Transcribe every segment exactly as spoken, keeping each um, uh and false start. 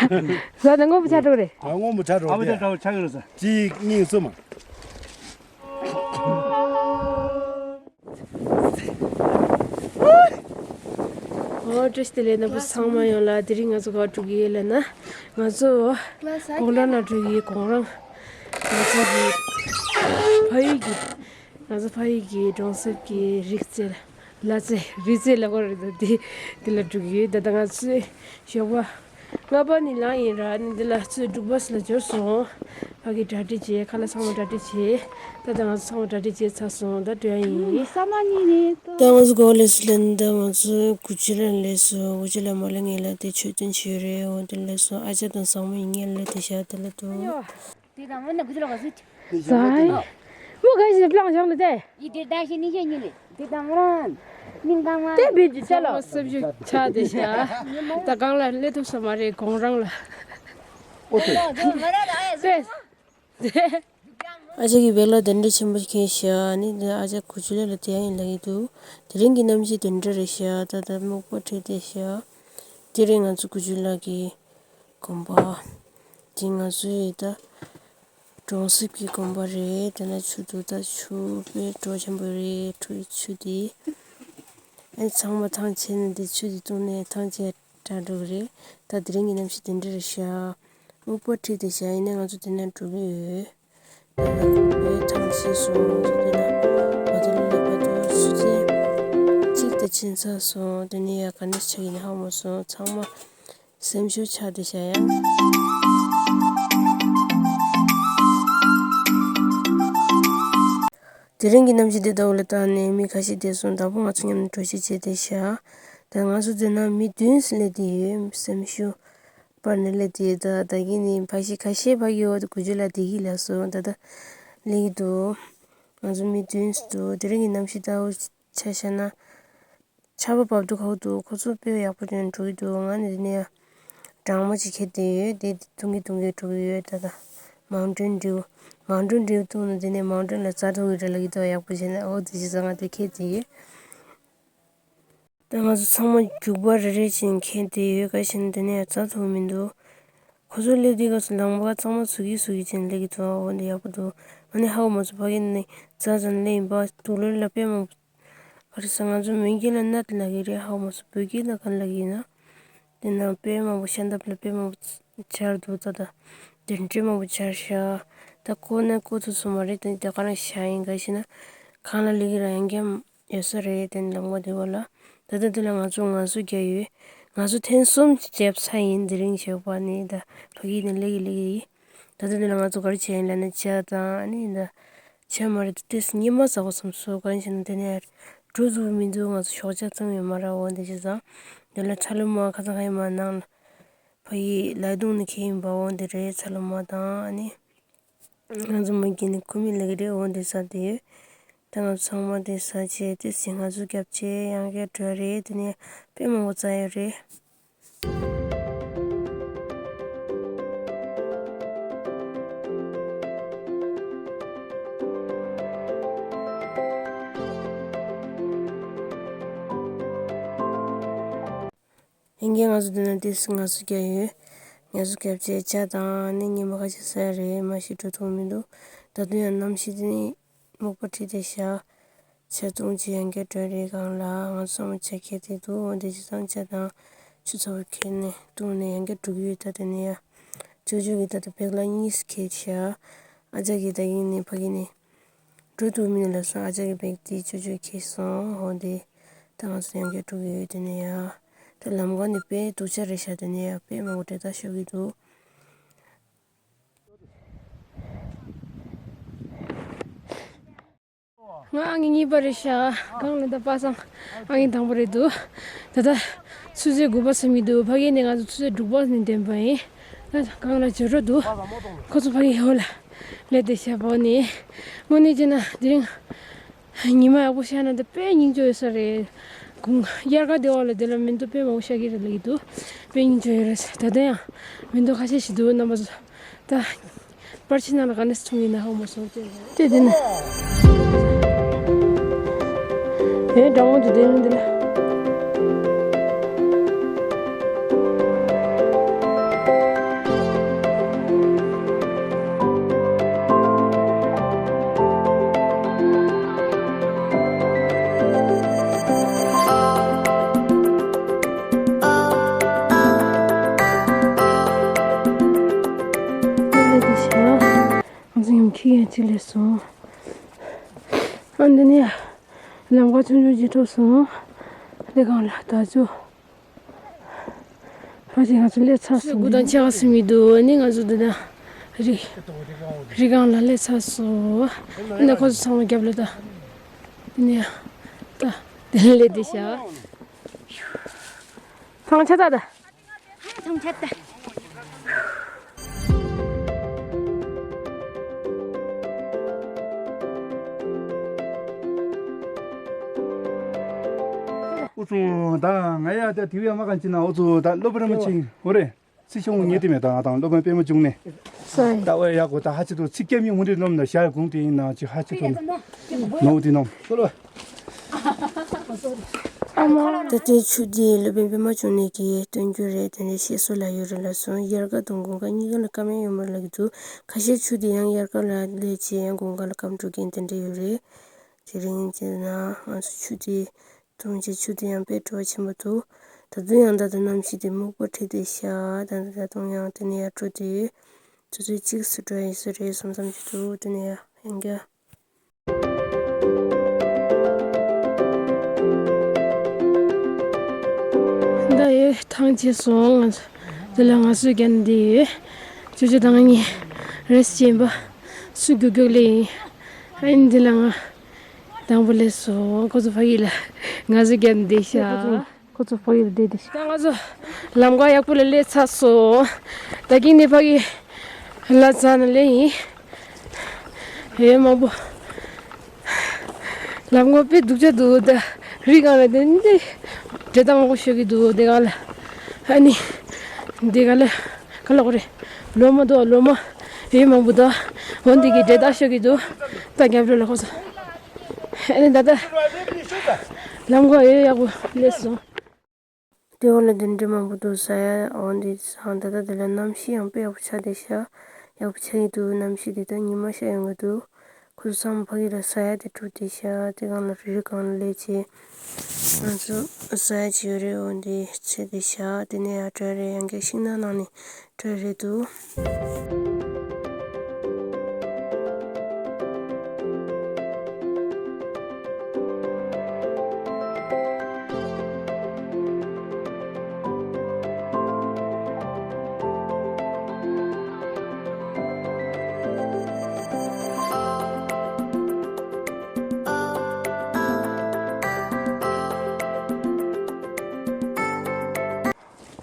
ཟ་ནས་སྔོན་པོ་ཆགས་འགྲོ་རེད། ཨ་སྔོན་པོ་ཆགས་འགྲོ་ཨ་བུ་དེ་དེ་འདྲ་བོ་ཆགས་ཡོད་རེད་ཟ། གཅིག་གཉིས་གསུམ། ཨོ་བཀྲ་ཤིས་བདེ་ལེགས། རྣམ་པ་ཚང་མ་ཡོང་ལ། དེ་རིང་ང་ཚོ་ག་པར་འགྲོ་གི་ཡོད་ལབ་ན། ང་ཚོ་གུང་རང་ལ་འགྲོ་གི་ཡོད། གུང་རང་། ང་ཚོ་གི་ཕ་ཡུལ་གྱི། ང་ཚོ་ཕ་ཡུལ་གྱི་གྲོང་གསེབ་ཀྱི་རི་རྩེ་ལ། ལ་རྩེ། རི་རྩེ་ལབ་དགོས་རེད་འདུག་དེ་དེ་ལ་འགྲོ་གི་ཡོད། ད་ལྟ་ང་ཚོའི་ཞོགས་པ་ལྔ་པ་ནས་ལངས་ཡིན་ར། ནི་འདི་ལ་ཚོས་འབྲུག་པ་སི་ལ་འབྱོར་སོང་། ཕ་གི་གྲ་སྒྲིག་བྱས། ཁ་ལག་ཚང་མ་གྲ་སྒྲིག་བྱས། ད་ལྟ་ང་ཚོ་ཚང་མ་གྲ་སྒྲིག་བྱས་ཚར་སོང་། ད་འགྲོ་ཡ་ཡིན། ས་མ་ཉིད་ནས་ད་ང་ཚོ་གོ་ལེ་སི་ལ་ནི་ད་ང་ཚོ་གུ་ཅི་ལ་སླེབས་སོང་། གུ་ཅི་ལ་མ་ལ་ངེ་ལ་དེ་ཆོས་སྟོན་བྱས་རེད། འོ་དེ་སླེབས་སོང་། ཨ་ཅག་དང་བཟང་མོ་ཡིན་ངེ་ལ་དེ་ཤ་དེ་ལ་འདུག་དེ་དང་མོ་ན་གུ་ཅི་ལ་ག་ཟིག་ཟ་ཧེ། མོ་ག་ཞིག་པླང་བཞག་ནི་དེ། ཡི་དེ་ད་ཤི་ནི་ཤི་ཉི་ལེ། དེ་དང་མོ་རང་། མིང་གང་མ། དེ་བེད་ཀྱི་ཅ་ལོ། སེམས་ཤུགས་ཆག་དེ་ཤ། ད་གང་ལ་སླེབས་ཐུབ་ས་མ་རེད། གུང་རང་ལ། ཨོ་ཏེ། ཏེ། ཨ་ཅག་གིས་བེག་ལ་དེ་འདྲ་ཆེན་པོ་ཁྱེར་ཤག་ནི་འདི་ཨ་ཅག་གུ་ཅི་ལ་ལ་དེ་ཡང་ཡིན་ལ་ཡིན་འདུག་དེ་རིང་གི་གནམ་གཤིས་དེ་འདྲ་རེད་ཤག་ད་ལྟ་སྨུག་པ་ཁྲིད་དེ་ཤག་དེ་རིང་ང་ཚོ་གུ་ཅི་ལ་གི་དགོན་པ། དེ་ང་ཚོའི་ད་གྲོང་གསེབ་ཀྱི་དགོན་པ་རེད། དེ་ན་ཆུ་འདུག་ད་ཆུ་དཔེ་སྤྲོ་ཆེན་པོ་རེད། ཆུ་ཆུ་དེ་ཨེ་ཚང་མ་ཐང་ཆད་ནས་དེ་ཆུ་དེ་བཏུང་ནས་ཐང་ཆད་དྲག་འགྲོ་གི་རེད། ད་དེ་རིང་གི་གནམ་གཤིས་དེ་འདྲ་རེད་ཤག་སྨུག་པ་ཁྲིད་དེ་ཤག་ཡིན་ནའི་ང་ཚོ་དེ་ན་འགྲོ་གི་ཡོད། དེ་ན་དགོན་པའི་ཐང་ཆད་སོང་། ང་ཚོ་དེ་ན་མ་དེ་ལ་སླེབས་པ་དུས་ཆུ་ཚོད་གཅིག་དང་ཕྱིན་ཚར་སོང་། དེ་ནས་ཡ་ག་འདྲ་ཆགས་ཀྱི་ཡིན་ཧ་མ་སོང་། ཚང་མ་སེམས་ཤུགས་ཆག་དེ་བྱ་ཡང་། དེ་རིང་གི་གནམ་གཤིས་དེ་ལྟ་བུ་ལ་བལྟས་ནས་མི་ཁ་ཤས་དེ་སོང་། དང་པོ་ང་ཚོ་མཉམ་དུ་འགྲོ་ཆས་བྱས་ཏེ་བཞག་ད་ང་ཚོ་འཛིན་ན་མི་བདུན་སླེབས་དེ་ཡོད། སེམས་ཤུགས་སྤར་ནས་སླེབས་དེ་ཡོད། ད་ད་གིན་ནི་ཕ་ཤི་ཁ་ཤས་ཕ་གི་འོག་ཏུ་གུ་ཅི་ལ་བསྡད་ཀྱི་ལ་སོང་། ད་ད་སླེབས་ཀྱི་འདུག་ང་ཚོ་མི་བདུན་འདུག་དེ་རིང་གི་གནམ་གཤིས་ལྟ་བུ་ཆ་བཞག་ན། ཆར་པ་བབས་འདུག་ཁ་འདུག་ཁོ་ཚོ་དཔེ་ཡག་པོ་ཅན་འགྲོ་གི་འདུག་ང་ནི་དེ་ནས་སྦྲང་མ་ཅིག་ཁྱེར་བསྡད་ཡོད། དེ་འཐུང་གི་འཐུང་གི་འགྲོ་གི་ཡོད། ད་ད་མའུན་ཏེན་ཌིའུ། མའུན་ཏེན་ཌིའུ་འཐུང་ན་དེ་ནས་མའུན་ཏེན་ལ་རྩྭ་འཐུང་གི་རེད་ལབ་ཀྱི་འདུག་ཡག་པོ་བྱས་ནས། འོ་དེ་བྱས་ཙང་ང་དེ་ཁྱེར་བསྡད་ཡོད། ད་ང་ཚོ་ཚང་མ་རྒྱུག་པ་རེ་རེ་བཞིན་ཁྱེར་བསྡད་ཡོད། ག་བྱས་ན་དེ་ནས་རྩྭ་འཐུང་མི་འདུག་ཁོ་ཚོ་སླེབས་དུས་སྐབས་སུ་ལམ་ཁ་ཚང་མ་ཟུག་གི་ཟུག་གི་བྱས་ནས་སླེབས་ཀྱི་འདུག་འོ་འདི་ཡག་པོ་འདུག་ང་ནི་ཧ་གོ་མ་སོང་། ཕ་གི་ནས་རྩྭ་ཟ་ནས་སླེབས་ཡིན་པ། དུག་ལོག་ལ་དཔེ་མང་པོ། ག་རེ་ཟ། ང་ཚོ་མོན་སྐད་ལ་ནཊ་ལབ་ཀྱི་རེད། ཧ་གོ་མ་སོང་། བོད་སྐད་ལ་ག་རེ་ལབ་ཀྱི་ཡིན་ན། དེ་ན་དཔེ་མང་པོ་ཤ་འདབས་ལ་དཔེ་མང་པོ་འབྱར་འདུག་ད་ད་དེ་འདྲའི་མང་པོ་འབྱར་ཤག་ད་བརྐོ་ན་བརྐོ་ཐུབ་ས་མ་རེད། དེ་དེ་ག་རང་བཞག་ཡིན། ག་ཞེ་ན་གང་ལ་སླེབས་ཀྱི་ར་ཡང་རྐྱང་ཡོད་ས་རེད། དེ་ནི་ལམ་ཁ་དེ་བ་ལ། ད་ལྟ་འདི་ལ་ང་ཚོ་ངལ་གསོ་རྒྱག་ཡོད། ངལ་གསོ་ཐེངས་གསུམ་བརྒྱབ་ཚར་ཡིན། དེ་རིང་ཞོགས་པ་ནས་ད་ཕ་གི་ནས་སླེབས་ཀྱི་སླེབས་ཀྱི་ཡིན། ད་ལྟ་འདི་ལ་ང་ཚོ་ག་རེ་བྱས་ཡིན་ལབ་ན་ཇ་དང་ཨ་ནི་ད་ཇ་མ་རེད། ཏོག་ཙམ་སྙེ་མ་ཟ་དགོས་བསམ་སོང་། ག་རེ་བྱས་ན་དེ་ནས་འགྲོ་ཐུབ་མི་འདུག་ང་ཚོ་ཞོགས་ཇ་བཏུང་ཡོད་མ་རེད། འོ་འདི་བྱས་ཙང་འདི་ལ་ཚ་ལུ་མ་ཁ་སང་ཁ་ཡིན་མ་ནང་ལ་ཕ་གི་ལའི་ཏུང་ནས་ཁྱེར་ཡིན་པ། འོ་འདི་རེད། ཚ་ལུ་མ་དང་ཨ་ནི། ང་ཚོ་མ་གི་ནི་ཁུ་མི་ལ་གི་རེད། འོ་འདི་ཟ་དེ་ཡོད། ད་ང་ཚོ་ཚང་མ་དེ་ཟ་བྱས་ཏོག་ཙམ་ངལ་གསོ་བརྒྱབ་བྱས་ཡང་བསྐྱར་འགྲོ་རེད། དེ་ནས་དཔེ་མང་པོ་བཙལ་ཡོད་རེད། ཡིན་གྱི་ང་ཚོ་འདི་ན་ཏོག་ཙམ་ངལ་གསོ་རྒྱག་ཡོད། ངལ་གསོ་རྒྱབ་བྱས་ཇ་དང་ནི་ཉི་མ་ཁ་ཤས་ཟ་ཡ་རེད། མ་གཞི་འགྲོ་ཐུབ་མི་འདུག་ད་དུང་ཡང་གནམ་གཤིས་འདི་ནི་སྨུག་པ་ཁྲིད་དེ་བཞག་ཇ་བཏུང་བྱས་ཡང་བསྐྱར་འགྲོ་རེད། གང་ལ་ང་ཚོ་ཚང་མ་ཇ་ཁྱེར་ཏེ་འདུག་འོ་འདི་བྱས་ཙང་ཇ་དང་ཆུ་ཚ་པོ་ཁྱེར་ནས་བཏུང་ནས་ཡང་བསྐྱར་འགྲོ་གི་ཡོད། ད་དེ་ནས་ཡ་ཅོ་ཅོ་གིས་ད་ལྟ་བེག་ལ་གཉིས་ཁྱེར་བཞག་ཨ་ཅག་གིས་ད་གིན་ནས་ཕ་གི་ནས་འགྲོ་ཐུབ་མིན་ལ་སོང་། ཨ་ཅག་གི་བེག་དེ་ཅོ་ཅོས་ཁྱེར་སོང་། འོ་དེ་ད་ང་ཚོ་ཡང་བསྐྱར་འགྲོ་གི་ཡོད། དེ་ནས་ཡ་ད་ལམ་ཁ་ནི་དཔེ་སྡུག་ཅག་རེད་ཤག་དེ་ནས་ཡ་དཔེ་མང་པོ་འདྲེ་ད་ཤོར་གི་འདུག་ང་ཨང་ཀི་གཉིས་པ་རེད་ཤག་སྒང་ལ་ད་པ་སངས་ཨང་ཀི་དང་པོ་རེད་འདུག་ད་ལྟ་ཆུ་ཚོད་དགུ་པ་ཟིན་གྱི་འདུག་ཕ་གི་ནས་ང་ཚོ་ཆུ་ཚོད་དྲུག་པ་ནས་འདོན་པ་ཡིན། ད་སྒང་ལ་འབྱོར་འགྲོ་འདུག་ཁོ་ཚོ་ཕ་གི་འོག་ལ་སླེབས་བསྡད་ཤག་འོ་ནི་དངོས་གནས་བྱས་ན་དེ་རིང་ཉི་མ་ཡག་པོ་ཤར་ན་ད་དཔེ་སྙིང་རྗེ་ཡོད་ས་རེད། དགུང་དབྱར་ཁ་དེ་འོག་ལ་དེ་ལ་མེ་ཏོག་དཔེ་མང་པོ་ཤར་གྱི་རེད་ལབ་ཀྱི་འདུག་དཔེ་སྙིང་རྗེ་ཡོད་རེད། ད་ལྟ་ཡང་མེ་ཏོག་ཁ་ཤས་ཤིག་འདུག་རྣམ་པ་ཚོ། ད་པར་ཆས་ནང་ལ་ག་ནས་ཐོན་ཡིན་ན་ཧ་གོ་མ་སོང་སྟེ། དེ་དེ་ནས་ཨེ་འགྲོ་འོང་དུ་དེ་ནས་འདི་ལ། ཁྱི་ཡང་གཅིག་སླེབས་སོང་། ཨ་འདི་ནས་ལམ་ཁ་ཆུང་ཆུང་ཅིག་ཐོབ་སོང་། འདི་སྒང་ལ་ད་ཚོ། ཕ་ཆེ་ང་ཚོ་སླེབས་ཚར་སོང་། སྒུག་དང་ཆེ་བ་སུ་མི་འདུག་ཨ་ནི་ང་ཚོ་འདི་ན་རི་རི་སྒང་ལ་སླེབས་ཚར་སོང་། ཨ་ནི་ཁོ་ཚོ་ཚང་མ་རྒྱབ་ལ་ད། འདི་ནས་ད་དེ་སླེབས་བསྡད་ཤག་ཐང་ཆད་ད་ད། ཐང་ཆད་ད། ཨུ་ཚུགས་ད་ང་ཡ་ད་དེ་བས་མ་གང་ཅི་ན་ཨུ་ཚུགས་ད་སློབ་རིམ་ཆེན་འོ་རེད། ཚིག་ཆུང་ངུ་ཉེ་དེ་མེད་ད་ང་དང་སློབ་དཔོན་པད་མ་འབྱུང་གནས། ལྟ་བའི་ཡག་པོ་ད་ཧ་ཅི་ཏུ་ཚིག་སྐྱབས་མྱུལ་མུ་འདྲེ་སློབ་ན་ཞར་གུང་དེ་ཡིན་ན་ཅི་ཧ་ཅི་ཏུ་ནོ་དེ་ནོ། ད་ལྟའི་ཆུ་དེ་སློབ་དཔོན་པད་མ་འབྱུང་གནས་ཀྱིས་སྟོན་རྒྱུ་རེད། དེ་འདྲའི་བཤད་སྲོལ་ལ་ཡོད་རེད་ལ་སོང་། དབྱར་ཁ་དང་དགུན་ཁ་གཉིས་ཀ་ལ་སྐམ་ཡང་ཡོད་མ་རེད་ལབ་ཀྱི་འདུག་ཁ་ཤས་ཆུ་དེ་ཡང་དབྱར་ཁ་ལ་སླེབས་བྱས་ཡང་དགུན་ཁ་ལ་སྐམ་འགྲོ་མཁན་དེ་འདྲ་ཡོད་རེད། དེ་རིང་ཡིན་ན་ང་ཚོ་ཆུ་དེ་འཐུང་བྱས་ཆུ་དེ་ཡང་དཔེ་བྲོ་བ་ཆེན་པོ་འདུག་ད་དུང་ཡང་ད་ལྟ་གནམ་གཤིས་དེ་སྨུག་པ་ཁྲིད་དེ་ཤག་ད་ད་དུང་ཡང་དེ་ནས་ཡར་འགྲོ་དུས་ཆུ་ཚོད་གཅིག་སུ་འགྲོ་ཡིན་ས་རེད་བསམ་བསམ་ཞིག་འདུག་དེ་ནས་ཡ་ཡང་བསྐྱར། ད་ཡོད་ཐང་ཆད་སོང་། ང་ཚོ་དེ་ལ་ང་ཚོའི་རྒན་འདི་ཡོད། ཅོ་ཅོ་དང་ངེད་རེས་ཅན་པ་སུ་རྒྱུག་རྒྱུག་ལེ་ཡིན། ཨ་ནི་དེ་ལ་ང་དང་པོ་སླེབས་སོང་། ཁོ་ཚོ་ཕ་གི་ལ་ང་ཚོའི་རྒན་འདི་ཤག་ཁོ་ཚོ་ཕ་གི་ལ་བསྡད་དེ་ཤག་ད་ང་ཚོ་ལམ་ཁ་ཡག་པོ་ལ་སླེབས་ཚར་སོང་། ད་གིན་ནས་ཕ་གི་ལ་ཛ་ན་ལེ་ཡིན། ཡོད་མང་པོ། ལམ་ཁ་དཔེ་སྡུག་ཅག་འདུག་ད་རི་སྒང་ལ་དེ་འདི་འདྲེ་ད་མང་པོ་ཤོད་ཀྱི་འདུག་དེ་སྒང་ལ་ཨ་ནི་འདི་སྒང་ལ་ག་ལ་གོ་རེད། ལོ་མ་འདུག་ལོ་མ་ཡོད་མང་པོ་འདུག་འོ་འདི་གི་འདྲེ་ད་ཤོད་ཀྱི་འདུག་ད་རྒྱབ་ལོགས་ལ་ཁོ་ཚོ་ཨ་ནི་ད་ལྟ་ལམ་ཁ་ཡོད་ཡག་པོ་སླེབས་སོང་། ལྟེ་བ་ལ་འདི་འདྲ་མང་པོ་འདུག་ཟ་ཡ། འོ་འདི་ཚང་ད་ལྟ་འདི་ལ་གནམ་གཤིས་ཡང་དཔེ་ཡག་པོ་ཆགས་བསྡད་ཤག་ཡག་པོ་ཆགས་ཀྱི་འདུག་གནམ་གཤིས་འདི་ད་ཉི་མ་ཤར་ཡོང་གི་འདུག་ཁོ་ཚོ་ཚང་མ་ཕ་གི་ལ་ཟ་ཡ་དེ་སྒྲུག་བསྡད་ཤག་དེ་སྒང་ལ་རི་རི་སྒང་ལ་སླེབས་བྱས་ང་ཚོ་ཟ་ཡ་ཅིག་ཡོད་རེད། འོ་འདི་འཚོལ་བསྡད་ཤག་དེ་ནས་ཡར་འགྲོ་ཡ་རེད། ཡང་བསྐྱར་ཤིང་ནགས་ནང་ནས་འགྲོ་ཡ་རེད་འདུག་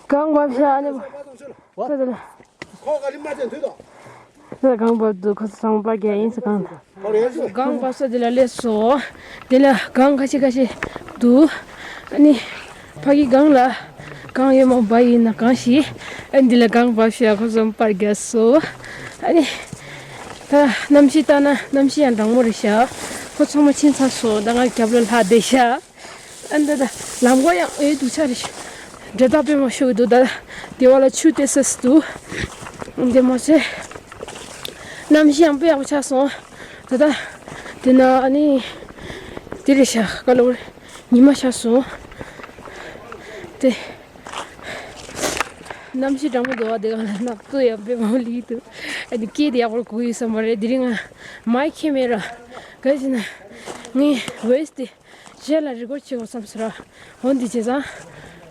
གང་བབས་ཤག་ཨ་ནི། ཁོ་ག་ལི་མ་ཅན་དུས་དོ། ད་གང་བབས་འདུག་ཁོ་ཚོ་ཚང་མ་པ་རྒྱག་ཡིན་ས་གང་ལ། གང་བབས་ས་དེ་ལ་སླེབས་སོང་། དེ་ལ་གང་ཁ་ཤས་ཁ་ཤས་འདུག་ཨ་ནི་ཕ་གི་གང་ལ་གང་ཡོད་མ་པ་ཡིན་ན་གང་ཞིག་ཨ་ནི་དེ་ལ་གང་བབས་ཤག་ཁོ་ཚོ་པར་རྒྱག་སོང་། ཨ་ནི་ད་གནམ་གཤིས་ལྟ་ན་གནམ་གཤིས་ཡང་གྲང་མོ་རེད་ཤག་ཁོ་ཚང་མ་ཕྱིན་ཚར་སོང་། ད་ང་རྒྱབ་ལ་ལྷག་བསྡད་ཤག་ཨ་འདི་ད་ལམ་ཁ་ཡང་ཨེ་སྡུག་ཅག་རེད། འདྲེ་ད་དཔེ་མང་པོ་ཤོར་གི་འདུག་ད་དེ་བ་ལ་ཆུ་དེ་སེ་སེ་འདུག་དེ་མ་ཟད་གནམ་གཤིས་ཡང་དཔེ་ཡག་པོ་ཆགས་སོང་། ད་ད་དེ་ན་ཨ་ནི་དེ་རེད་ཤག་ག་ལ་བར་ཉི་མ་ཤར་སོང་། དེ་གནམ་གཤིས་གྲང་མོ་འདུག་བ། དེ་ག་ལ་ནག་ཏུ་ཡང་དཔེ་མང་པོ་སླེབས་འདུག་ཨ་ནི་སྐད་དེ་ཡག་པོ་གོ་ཡོད་ས་མ་རེད། དེ་རིང་ང་མའི་ཁེ་མེ་ར་ག་ཅི་ན་ངའི་ཝོ་ཡིས་དེ། གཞན་ལ་རི་ཀོཌ་བྱེད་དགོས་བསམ་སོང་ར། འོ་འདི་བྱས་ཙང་།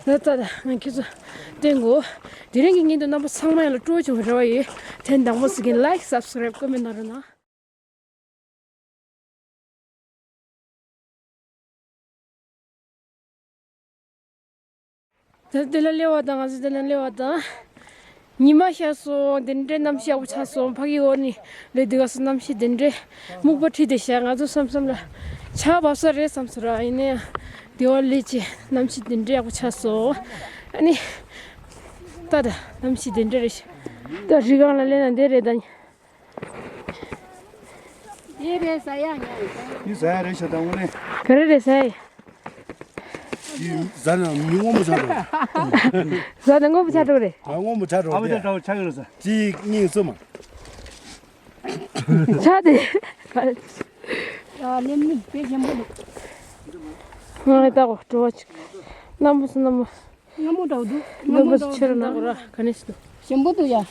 ད་ལྟ་ད་ང་ཁྱེད་ཚོ་སྟོན་དགོས། དེ་རིང་གི་ཉིན་དུ་རྣམ་པ་ཚང་མ་ཡང་ལ་སྤྲོ་བྱུང་བའི་རེ་བ་ཡོད། དེ་དང་པོ་ཟིག་གི་ལའིཀ་སབ་སི་ཀ་རེབ་ཀོ་མེན་ཊི་གནང་རོགས་གནང་། ད་དེ་ལ་སླེབས་པ་དང་ང་ཚོ་དེ་ལ་སླེབས་པ་དང་། ཉི་མ་ཤར་སོང་། དེ་འདྲའི་གནམ་གཤིས་ཡག་པོ་ཆགས་སོང་། ཕ་གི་འོག་ནས་ལས་དུས་སྐབས་སུ་གནམ་གཤིས་དེ་འདྲའི་སྨུག་པ་ཁྲིད་དེ་ཤག་ང་ཚོ་བསམ་བསམ་ལ་ཆར་བབས་ས་རེད་བསམ་སོང་ར། ཡིན་ན་ཡང་དེ་བ་ལས་ཀྱི་གནམ་གཤིས་དེ་འདྲའི་ཡག་པོ་ཆགས་སོང་། ཨ་ནི་ད་ད་གནམ་གཤིས་དེ་འདྲ་རེད་ཤག་ད་རི་སྒང་ལ་སླེབས་ན་འདི་རེད་ད། འདི་རེད་ཟ་ཡ་ཉོ་ཡ། འདི་ཟ་ཡ་རེད་ཤག་ད་དངོས་གནས། ག་རེ་རེད་ཟ་ཡ། འདི་ཟ་ན་མི་སྔོན་པོ་ཆགས་འགྲོ། ཟ་ན་སྔོན་པོ་ཆགས་འགྲོ་རེད། ཨ་སྔོན་པོ་ཆགས་འགྲོ། ཨ་མ་དེ་འདྲ་བོ་ཆགས་ཡོད་རེད་ཟ། གཅིག་གཉིས་གསུམ། ཆགས་ཏེ། ཨ་ལེམ་ནི་དཔེ་ཞིམ་པོ་འདུག་ང་ལྟ་གོ་བྲོ་བ་ཅིག་སྣམ་བུ་སུ་སྣམ་བུ། སྔ་མོ་འདྲ་བོ་འདུག་སྣམ་བུ་སུ་ཆེར་ན་གོ་ར་ག་ནས་སུ་འདུག་ཞིམ་པོ་འདུག་ཡ།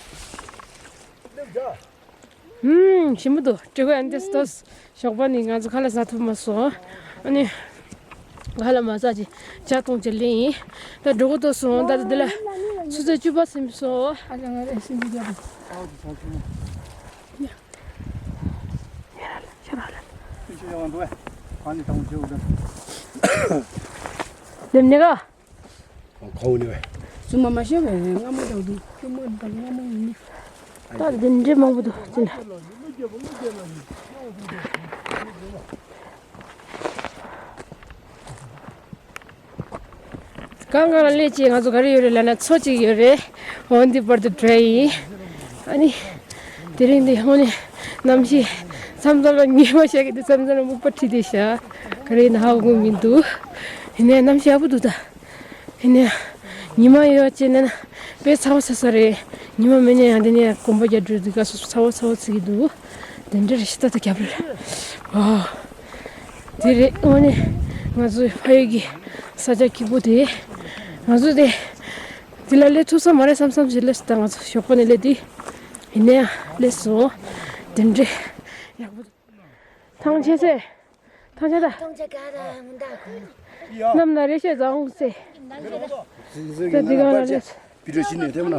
ཧུམ། ཞིམ་པོ་འདུག་སྤྲེའུ་ཨན་ཏེ་སྟོས། ཞོགས་པ་ནི་ང་ཚོ་ཁ་ལག་ཟ་ཐུབ་མ་སོང་། ཨ་ནི། ཁ་ལག་མ་ཟ་ཅིག་ཇ་འཐུང་ཅིག་ལེན་ཡིན། ད་འགྲོ་གི་འདུག་སོང་། ད་འདི་ལ་ཆུ་ཚོད་བཅུ་པ་ཟིན་སོང་། ཨ་ལ་ང་རེ་ཤིང་གི་རྒྱབ། ཤ་ར་ལ། ལེམ་ནི་ག་ཁོ་ནི་བས། ཙུ་མ་མ་ཤེས་བས། རྔ་མ་དང་དུ་ཁྱོད་མ་དང་རྔ་མ་ཡིན་ནི། ད་འདི་འདྲེ་མང་པོ་འདུག་ཅི་ན། གང་གང་ལ་སླེབས་ཅེས་ང་ཚོ་ག་རེ་ཡོད་རེད་ལབ་ན་མཚོ་གཅིག་ཡོད་རེད། འོན་ཏེ་བར་དུ་བྲོས་ཡིན། ཨ་ནི། དེ་རིང་འདི་ཧོ་ནི་གནམ་གཤིས་མཚམས་མཚམས་ལ་ཉི་མ་ཤར་གི་འདུག་མཚམས་མཚམས་ལ་སྨུག་པ་ཁྲིད་དེ་ཤག་ག་རེ་ཡིན་ཧ་གོ་མི་འདུག་ཡིན་ནའི་གནམ་གཤིས་ཡག་པོ་འདུག་ད། ཡིན་ནའི་ཉི་མ་ཡོད་ཅེ་ན་ན་དཔེ་ཚ་བ་ཚ་ས་རེད། ཉི་མ་མེད་ནའི་ཡང་དེ་ནས་གོམ་པ་རྒྱག་འགྲོ་དུས་སྐབས་སུ་ཚ་བ་ཚ་བ་ཚ་གི་འདུག་དེ་འདྲ་རེད་ཤི་ད་ད་རྒྱབ་ལ། ཨོ། དེ་རེད་ཨོ་ནི། ང་ཚོའི་ཕ་ཡུལ་གྱི་ས་ཆ་སྐྱིད་པོ་དེ། ང་ཚོ་དེ། དེ་ལ་སླེབས་ཐུབ་ས་མ་རེད་བསམ་བསམ་ཞིག་སླེབས་སོང་། ད་ང་ཚོ་ཞོགས་པ་ནས་སླེབས་དུས། ཡིན་ནའི་སླེབས་སོང་། དེ་འདྲའི་ཡག་པོ་འདུག་ཐང་ཆད་སེ། ཐང་ཆད་ད། ཐང་ཆད་ག་ད་ཧུན་ད་གུ། གནམ་ན་རེ་ཤེས་ཛ་འོང་སེ། ད་འདི་གང་ལ་རེད། བི་ཌིའོ་ཤི་ནས་ཐེབས་ན།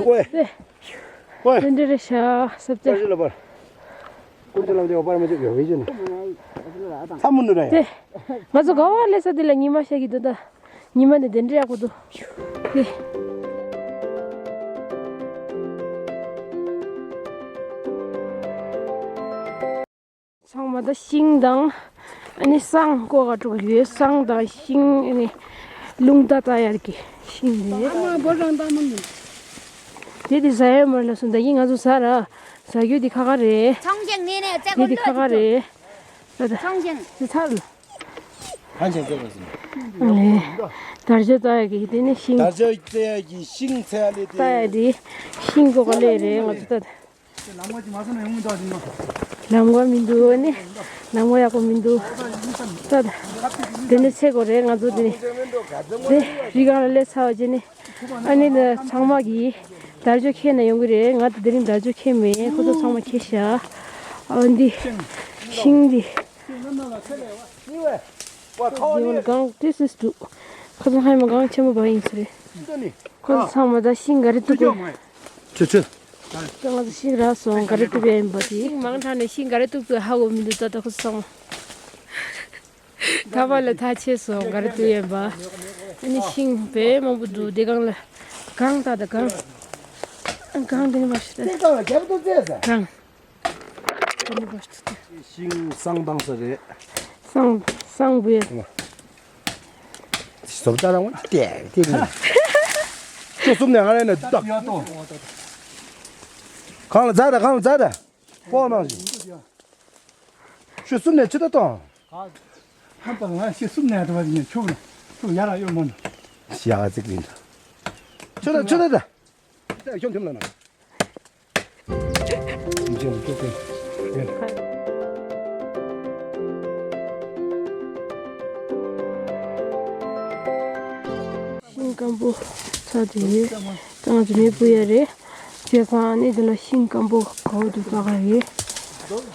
ཝེ། ཝེ། དེ་འདྲ་རེད་ཤག་སབ་ཙེ། པར་ལ་པར། ཀུན་ཏུ་ལ་དེ་པར་མ་བཅུག་ཡོད་བེ་ཅུ་ནི། ཚ་མུ་ནུ་ར་ཡ། དེ། ང་ཚོ་ག་བ་སླེབས་ས་དེ་ལ་ཉི་མ་ཤར་གི་འདུག་ད། ཉི་མ་ནི་དེ་འདྲ་ཡག་པོ་འདུག་དེ། ཚང་མ་ད་ཤིང་དང་། ཨ་ནི་བསང་བཀོག་ག་འགྲོ་གི་ཡོད། བསང་དང་ཤིང་། ཨ་ནི་རླུང་རྟ་བཏང་ཡག་གི་ཤིང་རེད། ཨ་མ་བོ་རང་ཏང་མ་མི། དེ་དེ་ཟ་ཡ་མ་ལ་སོང་། ད་ཡིན་ང་ཚོ་ཟ་ར། ཟ་རྒྱུ་དེ་ཁ་ཁ་རེད། ཚང་ཅང་ནེ་ནེ་ཙེ་དེ་གོ་དེ་ཁ་ཁ་རེད། ད་ད། ཚང་ཅང་། དེ་ཚར་ལ། ཧན་ཅང་ཙེ་གོ་སི། ཨ་ནི། དར་ལྕོག་བཏང་ཡག་གི་དེ་ནི་ཤིང་། དར་ལྕོག་བཏང་ཡག་གི་ཤིང་ཚ་ཡ་ལེ་དེ། བཏང་ཡག་དེ་ཤིང་བཀོག་ག་ལེ་རེད་ང་ཚོ་ད་ད། ལམ་ཁ་མི་འདུག་ཨ་ནི། ལམ་ཁ་ཡག་པོ་མི་འདུག་ད་ད། དེ་ནི་ཚེ་གོ་རེད་ང་ཚོ་དེ་ནི། དེ་རི་སྒང་ལ་སླེབས་ཚར་བ་བྱས་ནི། ཨ་ནི་ད་ཚང་མ་གིས་དར་ལྕོག་ཁྱེར་ནས་ཡོང་གི་རེད། ང་ད་དེ་རིང་དར་ལྕོག་ཁྱེར་མེད། ཁོ་ཚོ་ཚང་མ་ཁྱེར་ཤག་ཨ་འདི། ཤིང་འདི། འདི་འོ་ན་གངས། This is true. ཁོ་ཚོ་ཧ་མ་གངས་ཆེན་པོ་བ་ཡིན་ས་རེད། ཁོ་ཚོ་ཚང་མ་ད་ཤིང་ག་རེ་གཏུབ་དགོས། ཆུ་ཆུ། ད་ང་ཚོ་ཤིང་རག་སོང་། ག་རེ་གཏུབ་ཡ་ཡིན་པ་དེ། ཤིང་མང་དྲགས་ནས་ཤིང་ག་རེ་གཏུབ་དགོས་ཧ་གོ་མི་འདུག་ད་ད་ཁོ་ཚོ་ཚང་མ། ད་བར་ལ་ཐག་ཆད་སོང་། ག་རེ་གཏུབ་ཡ་ཡིན་པ། ཨ་ནི་ཤིང་དཔེ་མང་པོ་འདུག་དེ་སྒང་ལ། གངས་ད་ད་གངས། གངས་དེ་ནི་མ་ཤི་ད། གངས། ཤིང་བསང་བཏང་ས་རེད། བསང་། བསང་བུ་ཡ། བཟོ་ལྟ་རང་བ་ཏེ་ཏེ་ནི། ཁྱོད་གསུམ་ནས་ང་རེ་ནས་བཏགས། གང་ལ་རྫ་ར་གང་ལ་རྫ་ར། པོ་ནང་བཞིན། ཁྱོད་གསུམ་ནས་ཕྱི་ད་གཏོང་། ཧམ་པ་ང་ཤི་གསུམ་ནས་ད་བ་ཡིན་ཆུག་ན་ཆུག་ཡ་ར་ཡོད་མོ་ན། ཡ་ཙིག་ཡིན། ཆུ་ད་ཆུ་ད་ད། ཤོམ་ཤོམ་ལ་ན། ཤིང་སྐམ་པོ་ཚ་དེ་ཡོད། ང་ཚོ་མེ་སྤུ་ཡ་རེད། བྱས་ཙང་ནི་དེ་ལ་ཤིང་སྐམ་པོ་ག་བོ་འདུག་ལྟ་ག་ཡོད།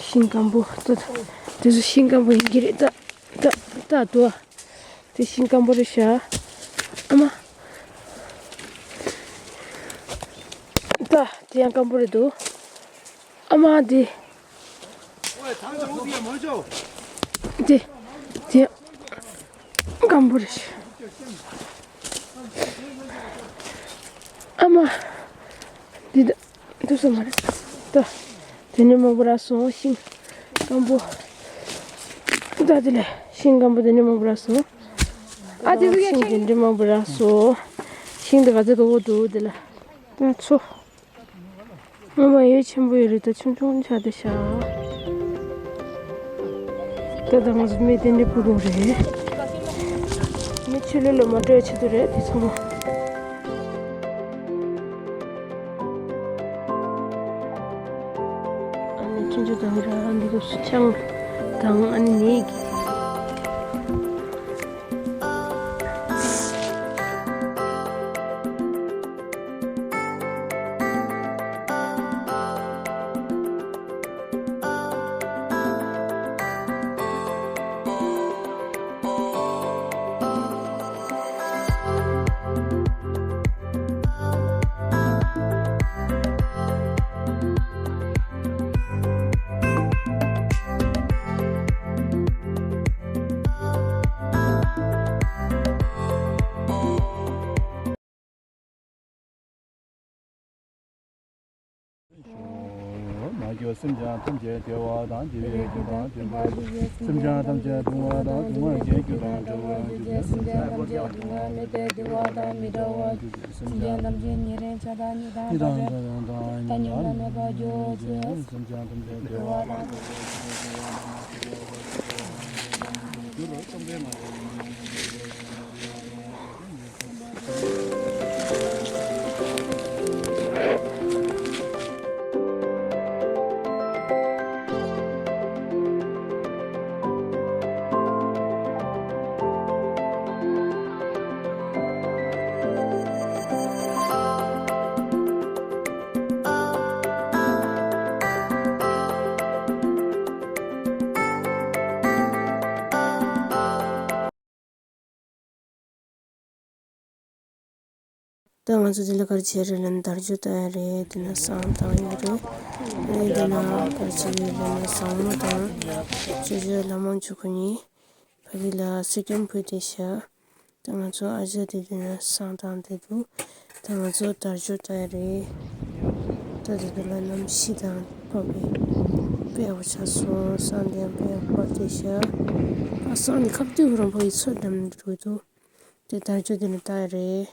ཤིང་སྐམ་པོ་ད་དེ་ཚོ་ཤིང་སྐམ་པོ་ཡིན་གྱི་རེད་ད། ད་ད་དུ། དེ་ཤིང་སྐམ་པོ་རེད་ཤག་ཨ་མ། ད་དེ་ཡང་སྐམ་པོ་རེད་འདུག་ཨ་མ་དེ། དེ། དེ་ཡང་སྐམ་པོ་རེད་ཤག་ཨ་མ། འདི་ད། འདུག་སེ་མ་རེད། ད། དེ་ནས་མང་པོ་རག་སོང་། ཤིང་སྐམ་པོ། ད་དེ་ལས་ཤིང་སྐམ་པོ་དེ་ནས་མང་པོ་རག་སོང་། ཨ་དེ་ཚོ་ཤིང་དེ་འདྲ་མང་པོ་རག་སོང་། ཤིང་དེ་ག་ཚོད་དགོས་འདུག་དེ་ལ། ད་ཚོ། ངོ་མ་ཡོད་ཆེན་པོ་ཡོད་རེད། ད་ཆུང་ཆུང་ཆགས་བསྡད་ཤག་ད་ད་ང་ཚོ་མི་དེ་འདྲ་སྤུ་རུ་རེད། མི་ཕྱི་ལོགས་ལ་མ་འགྲོ་ཆེད་དུ་རེད་དེ་ཚང་མ། ཨ་ནི་ཆུང་ཆུང་དང་ར་འདི་ཚོ་ཆང་དང་ཨ་ནི་ནས་ཀྱི། མ་གྱུར་སེམས་ཅན་ཐམས་ཅད་བདེ་བ་དང་བདེ་བའི་རྒྱུ་དང་ལྡན་པར་གྱུར་ཅིག་སེམས་ཅན་ཐམས་ཅད་སྡུག་བསྔལ་དང་སྡུག་བསྔལ་གྱི་རྒྱུ་དང་བྲལ་བར་གྱུར་ཅིག་སེམས་ཅན་ཐམས་ཅད་སྡུག་བསྔལ་མེད་པའི་བདེ་བ་དང་མི་འབྲལ་བར་གྱུར་ཅིག་སེམས་ཅན་ཐམས་ཅད་ཉེ་རིང་ཆགས་སྡང་གཉིས་དང་བྲལ་བའི་ཐ་སྙད་མེད་པར་གྱུར་ཅིག་སེམས་ཅན་ཐམས་ཅད་བདེ་བ་དང་ད་ང་ཚོ་འདི་ལ་ག་རེ་བྱས་རེད་ལབ་ན། དལ་འབྱོར་བཏང་ཡ་རེད། དེ་ནས་བསང་བཏང་ཡ་རེད། ཨ་ནི་དེ་ནས་ག་རེ་བྱས་རེད་ལབ་ན། བཟང་མོ་དང་ཅོ་ཅོ་ལ་མང་ཆུ་ཁོ་གཉིས་ཕ་གི་ལ་གསེར་སྐྱེམས་ཕུལ་བསྡད་ཤག་ད་ང་ཚོ་ཨ་ཅག་དེ་དེ་ནས་བསང་བཏང་བསྡད་འདུག་ད་ང་ཚོ་དལ་འབྱོར་བཏང་ཡ་རེད། ད་དེ་དེ་ལ་གནམ་གཤིས་དང་བབས་པའི་དཔེ་ཡག་པོ་ཆགས་སོང་། བསང་དེ་ཡང་དཔེ་ཡག་པོ་བབས་བསྡད་ཤག་ཨ་བསང་དེ་ཁ་བཏུད་རང་པོ་ཡི་ཚོད་འགྲམ་འགྲོ་འདུག་དེ་དལ་འབྱོར་དེ་ནས་བཏང་ཡ་རེད།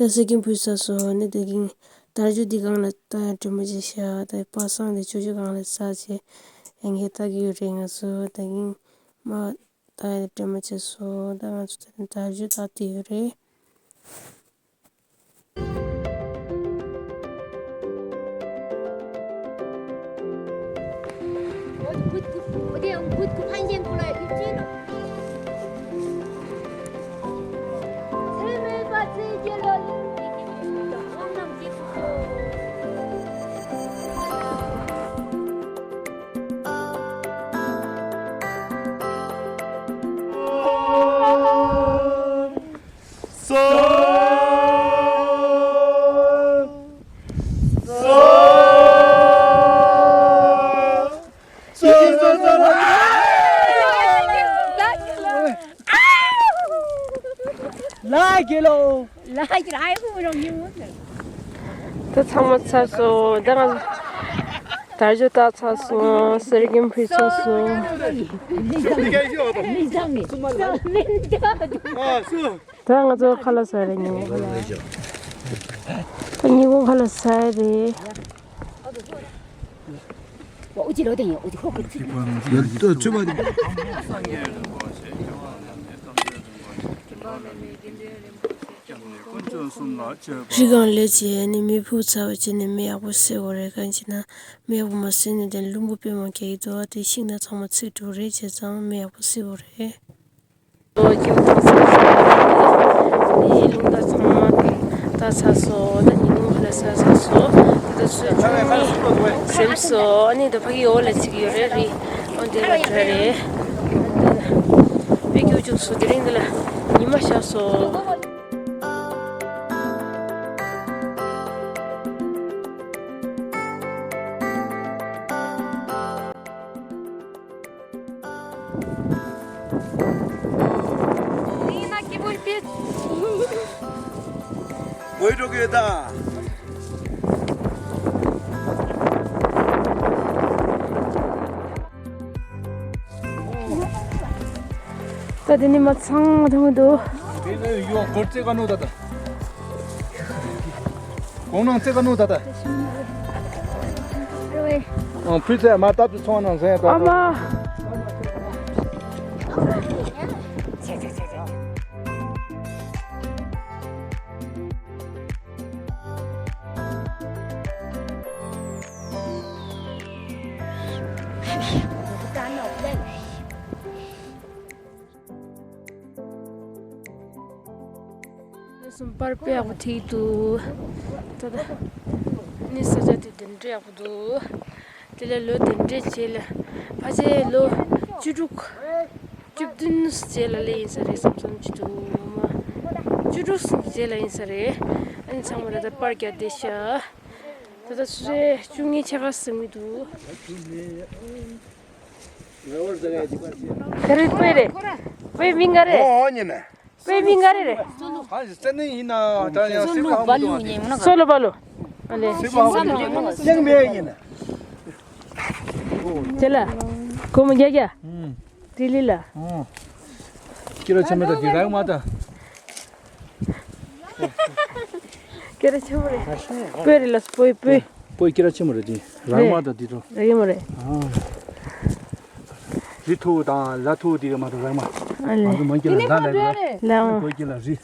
ད་གསེར་སྐྱེམས་ཕུལ་ཚར་སོང་། ཨ་ནི་ད་གིན་དལ་འབྱོར་འདི་སྒང་ལ་ད་ཡང་སྒྲོལ་མ་བྱས་ཤག་ད་པ་སངས་དེ་ཅོ་ཅོ་སྒང་ལ་ཟ་བྱས་ཡང་ངས་ལྟ་གི་ཡོད་རེད། ང་ཚོ་ད་གིན་མ་ད་ཡང་སྒྲོལ་མ་བྱས་སོང་། ད་ང་ཚོ་ད་དལ་འབྱོར་ལྟ་བསྡད་ཡོད་རེད། ལ་གི་ལོ། ལ་གི་ལོ། ད་ཚང་མ་ཚར་སོང་། ད་ང་དལ་འབྱོར་བཏང་ཚར་སོང་། གསེར་སྐྱེམས་ཕུལ་ཚར་སོང་། ད་ང་ཚོ་ཁ་ལག་ཟ་རེད། ཉིན་གུང་ཁ་ལག་ད་ཉིན་གུང་ཁ་ལག་ཟ་ཡ་རེད། རི་སྒང་ལས་བྱས་ནས་མེ་ཕུ་ཚར་བ་བྱས་ནས་མེ་ཡག་པོ་བསད་དགོས་རེད། གང་ཅི་ན་མེ་ཡག་པོ་མ་བསད་ནས་དེ་རླུང་བུ་དཔེ་མང་རྒྱག་གི་འདུག་དེ་ཤིང་ནགས་ཚང་མ་ཚིག་འགྲོ་རེད། བྱས་ཙང་མེ་ཡག་པོ་བསད་དགོས་རེད། ལོ་སྐྱིད་པོ་ཚང་ཚང་། ནི་རླུང་རྟ་ཚང་མ་ད་ཚར་སོང་། ད་ཉིན་གུང་ཁ་ལག་ཟ་ཚར་སོང་། ད་ཚོད་ཆུང་ནི་སེམས་སོ་ནི་ད་ཕ་གི་འོག་ལ་ཚིག་ཡོད་རེད། རི་འོ་འདི་ལ་དྲ་རེད། ད་དཔེ་སྐྱོ་སྐྱོ་སོ་དེ་རིང་འདི་ལ་ཉི་མ་ཤར་སོང་། ད་དེ་ནི་མ་ཚང་མ་མཐོང་གི་འདུག་དེ་ནི་ཡོ་གོར་ཙེ་ག་ནོ་ད་ད། གོང་ནང་རྩེ་ག་ནུ་ད་ད། ཨང་ཕུལ་ཚེ་མ་ཏབ་ཏུ་ཚོང་ནང་ཟེ་ད། ཨ་མ། སུམ་པར་དཔེ་ཡག་པོ་ཐིག་འདུག་ད་ད་ནི་ས་ཆ་དེ་དེ་འདྲ་ཡག་པོ་འདུག་དེ་ལས་ལོ་དེ་འདྲའི་རྗེས་ལ་ཕལ་ཆེར་ལོ་བཅུ་དྲུག་བཅུ་བདུན་རྗེས་ལ་ལས་ཡིན་ས་རེད་བསམ་བསམ་གྱི་འདུག་མ། བཅུ་དྲུག་རྗེས་ལ་ཡིན་ས་རེད། ཨ་ནི་ཚང་མ་ད་ལྟ་པར་རྒྱག་བསྡད་ཤག་ད་ལྟ་སུ་རེད་བཅུ་གཉིས་ཆ་ག་ཟིན་གྱི་འདུག་ག་རེ་དཔེ་རེད། དཔེ་མིང་ག་རེ། ཨོ་ཨོ་ཉེ་ནས། དཔེ་མིང་ག་རེ་རེད། ཧ་ཟི་ཙན་ནི་ཡིན་ན་ད་ཡང་སེམས་ལ་ཧ་མ་དོ་ཨ་ནི། སོ་ལོ་པ་ལོ། ཨ་ལེ། སེམས་ལ་ཧ་མ་དོ་ཨ་ནི། ཅང་མེད་ཡིན་ན། ཅེ་ལ། གོ་མོ་རྒྱ་རྒྱ། ལི་ལི་ལ། ཨོ། ཁྱེད་རང་ཆ་མེད་ད་དེ་རག་མ་ད། ཁྱེད་རང་ཆ་མེད་རེད། སྤོས་རེད་ལ་སྤོས་སྤོས། སྤོས་ཁྱེད་རང་ཆ་མེད་རེད་དེ་རག་མ་ད་དེ་རོ། རག་གི་མ་རེད། ཨ། རི་ཐུ་དང་ལ་ཐུ་དེ་མ་ད་རག་མ། ཨ་ལེ། ང་ཚོ་མོན་གྱི་ལ་ལ་ལ་ལ། ལ་ཨང་། བོད་ཀྱི་ལ་རི།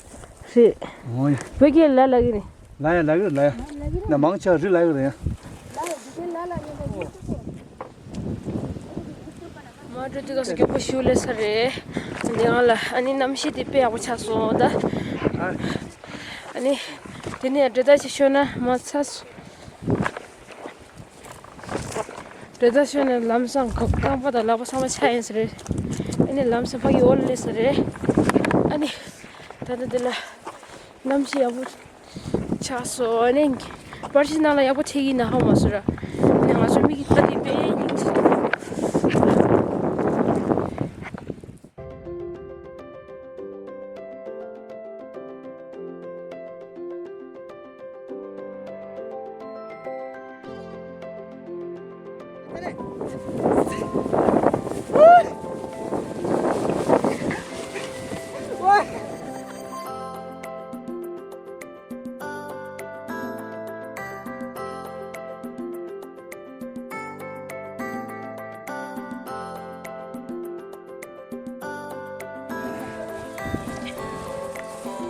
རི། ཨོ་ཡ། བོད་ཀྱི་ལ་ལ་གི་རེད། ལ་ཡ་ལ་གི་རེད་ལ་ཡ། ན་མང་ཆ་རི་ལ་གི་རེད་ཡ། མ་འགྲོ་དུས་སྐབས་སུ་མགྱོགས་པོ་ཞུ་ལས་ས་རེད། འདི་ང་ལ་ཨ་ནི་གནམ་གཤིས་དེ་དཔེ་ཡག་པོ་ཆགས་སོང་ད། ཨ་ནི་དེ་ནས་འབྲེལ་ཐག་ཅིག་ཤོར་ན་མ་ཚ་སོང་། འབྲེལ་ཐག་ཤོར་ནས་ལམ་སང་གོ་རྐང་པ་དང་ལག་པ་ཚང་མ་ཆག་ཡིན་ས་རེད། ཨ་ནི་ལམ་སང་ཕ་གི་འོག་ལ་སླེབས་ས་རེད། ཨ་ནི་ད་ལྟ་འདི་ལ་གནམ་གཤིས་ཡག་པོ་ཆགས་སོང་། ཨ་ནི་པར་ཆས་ནང་ལ་ཡག་པོ་ཐེག་གི་ན་ཧ་མ་སོ་ར། ཨ་ནི་ང་ཚོ་མིག་གིས་ལྟ་དུས་དཔེ་སྙིང་རྗེ་འདུག་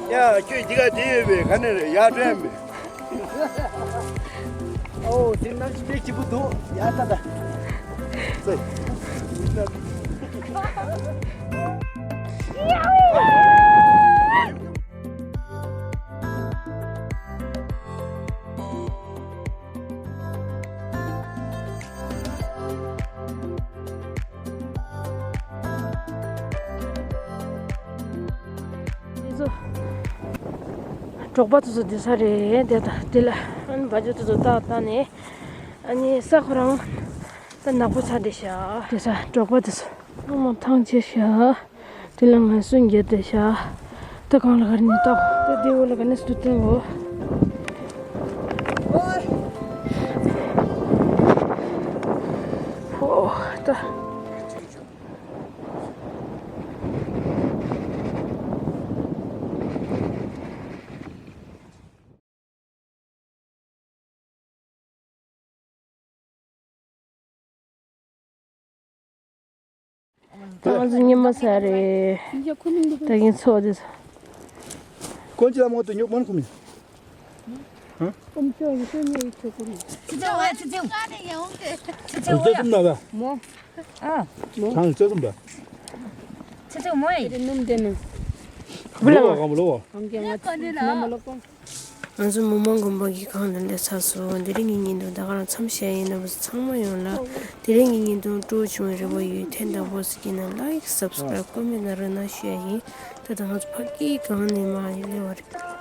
ཡ། ཁྱོད་འདི་ག་དེ་ཡོད་པས་ག་ནས་རེད། ཡར་དྲན་མེད། ཨོ་དེ་ནང་སྤེ་སྐྱིད་པོ་འདུག་ཡ་ད་ད། ཚེ། འདི་ཚོ་འབྲོག་པ་དེ་ཚོ་བསྡད་ས་རེད། དེ་དང་དེ་ལ་ཨ་ནི་བ་ཇོ་དེ་ཚོ་ཏག་ཏག་ནས་ཨ་ནི་ས་ཁོ་རང་ད་ནག་པོ་ཆགས་བསྡད་ཤག་དེ་ས་འབྲོག་པ་དེ་ཚོ་ཚང་མ་ཐང་ཆད་ཤག་དེ་ལ་ང་སུན་རྒྱལ་དེ་ཤ། ད་གང་ལ་གར་ནི་ཏོག་དེ་དེ་འོ་ལ་ག་ནི་སུ་ཏེ་འོ། ཧོ་ད། ད་ང་ཚོ་ཉི་མ་ས་རེད། ད་གིན་ཚོགས་དེ། ཀོན་ཅི་ལ་མོ་ཏོ་ཉོ་མོན་ཁུ་མི། ཧ། ཀོན་ཅི་ཡོ་ཡོ་ཉོ་ཡོ་ཆོ་ཀུ་མི། ཚེ་ཚེ་ཝ་ཚེ་ཚེ། ཚེ་ཚེ་ཝ་ཡ། མོ། ཨ། མོ། ཚེ་ཚེ་ཝ་ཡ། ཚེ་ཚེ་མོ་ཡ། ཚེ་ཚེ་མོ་ཡ། ནུམ་དེ་ནི། བུ་ལ་བ་གམ་ལོ་བ། ཨང་ཀྱང་ང་ཚོ་ན་མ་ལོ་ཀོ། ང་ཚོ་མི་མང་དགོན་པ་གི་ཁང་ལ་སླེབས་ཚར་སོང་། དེ་རིང་གི་བརྙན་ཐུང་ད་ག་རང་མཚམས་བཞག་ཡིན། རྣམ་པ་ཚོ་ཚང་མ་ཡོངས་ལ་དེ་རིང་གི་བརྙན་ཐུང་སྤྲོ་བྱུང་བའི་རེ་བ་ཡོད། ཐེངས་དང་པོ་ཟིག་ཡིན་ན་like subscribe comment ན་ར་ན་ཞུ་ཡ་ཡིན། ད་ལྟ་ང་ཚོ་ཕ་གི་སྒང་ནས་མར་སླེབས་པ་རེད།